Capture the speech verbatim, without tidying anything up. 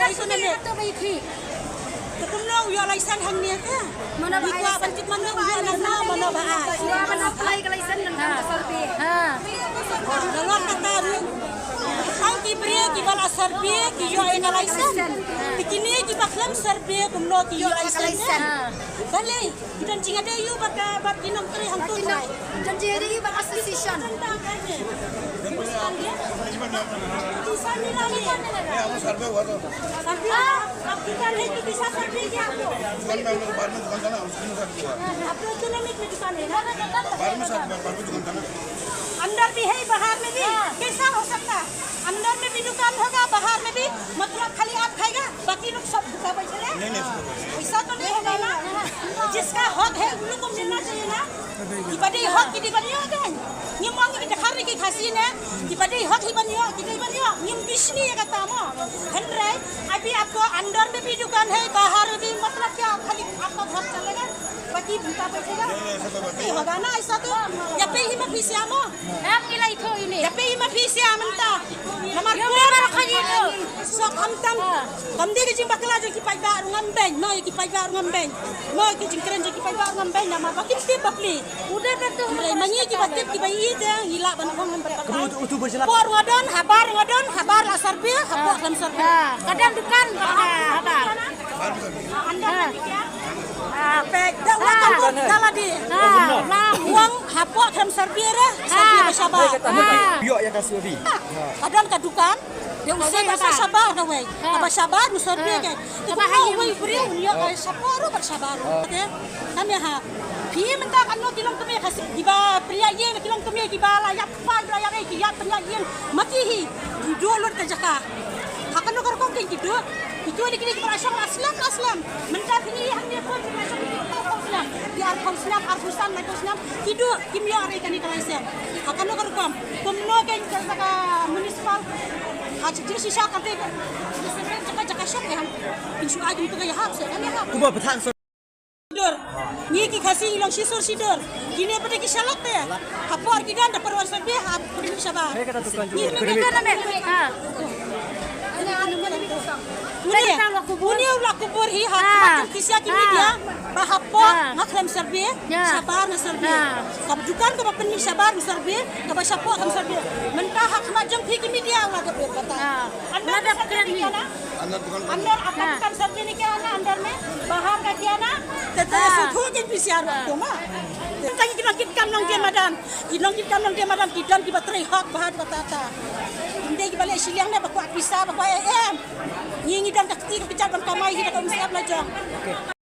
Ai, tu nene. Te kumno u ïoh license hangne te? Mano ba ai license? Ban tip mano u ïoh na mano ba ai. Shuwa ban apply ka license ngan kam ka survey. Ha. Nalor kata ruh. Hang ki briew kiba la survey ki ïoh ïa ka license. Te kine kiba khlem survey kumno ki ïoh license? Ha. Balei? Ki don jingïadei ïa u bad ka, bad ki nongtrei hangto. Ki don jingïadei ïa u bad association. आप किधर है, तो किसका सर्वे किया आपको? दुकान में हम लोग बाहर में दुकान था ना, उसके साथ हुआ। आपको इकोनॉमिक में दुकान है ना? बाहर में साथ, बाहर में दुकान था ना। अंदर भी है, बाहर में भी। कैसा हो सकता है? अंदर में भी दुकान होगा, बाहर में भी, मतलब खाली आप खाएगा, बाकी लोग सब भूखा बैठे हैं। नहीं, नहीं, ऐसा तो नहीं होगा ना। जिसका हक है, उन लोग को मिलना चाहिए ना। Kiba dei hok ki dei ban ïoh kan. Ngim ong ki dei khar ki Khasi ne. Kiba dei hok ki ban ïoh, ki dei ban ïoh. Ngim bishni ïa kata mo. Hynrei अभी आपको अंदर में भी दुकान है, बाहर में भी, मतलब क्या खाली आपका घर चलेगा? बाकी भूखा बैठेगा? नहीं होगा ना ऐसा तो। या पे ही मत पीछे आमो। Yape i ma phi sia mynta. Namar ko ba khaji to. Sok khamtam. Kam dei ka jingbakla jong ki paidbah ruh ngam beiñ. Mo ïa ki paidbah ruh ngam beiñ. Mo ïa ki jingkren jong ki paidbah ruh ngam beiñ namar ba kim tip bapli. Udah tentu. Hynrei ma ngi kiba tip kiba ïeit te ngi lah ban ong ban bakla. Por nga don, habar nga don, habar la survey, hapoh khlem survey. Ka dang dukan, habar. Anda. Ah, pek, da ulang kampung, da lagi. Uang hapoh khlem survey re, survey ba shabar. Ïoh ïa ka survey. Ka don ka dukan, da u survey ba shabar kawei. Kaba shabar u survey kan. Kaba hai wei briew ïoh ka shabar ruh ba shabar ruh. Okey. Kane ha. Phi mynta katno ki longkmie Khasi kiba pynïaid ïing, ki longkmie kiba la ïap. Pha ïa ïa ki ïa pynïaid ïing ma ki hi. Ki duh lut ka jaka. Ha kano ka rukom kein ki duh. Ki duh dei kine kiba la shong la slem la slem. Mynta kine hi hangne pun kiba la shong ki arphew snem, ki arphew snem, arphew san, laiphew snem. Ki duh kim ïoh re kane ka license. Ha kano ka rukom. Kumno kein ka jaka municipal. Ha jaka shisha ka te. Jaka jaka shong ïa. Kin shu ai kin tu ka ïa hap se kane hap. Kumba pathan Dur. Ngi ki Khasi ngi long shisur shidur. Kine pat ki shalok te. Hapoh ki don da parwan survey ha pdeng shabar. Ngi ni ka na me. Ha. Une u la kubur hi ha. Ki sia ki media. Ba hapoh nga khlem survey. Shabar nga survey. Ka dukan kaba pynmih shabar nga survey. Kaba shapoh khlem survey. Mynta ha khmat jong phi ki media u la dep kata. Anda dep kren ni. अंदर दुकान, अंदर आपका दुकान सब देने क्या है ना, अंदर में, बाहर का क्या ना, तो तो ऐसे खो के पीसीआर को मा. Tang ki nongkit kam nongdie madan, ki nongkit kam nongdie madan ki don kiba trei hok bha bha ta ta. Inde kiba leh shiliang ne ba kwah pisa ba kwah em. Ngi ngi don ka kti ka pijat ban kamai hi da ka umsiap la jong.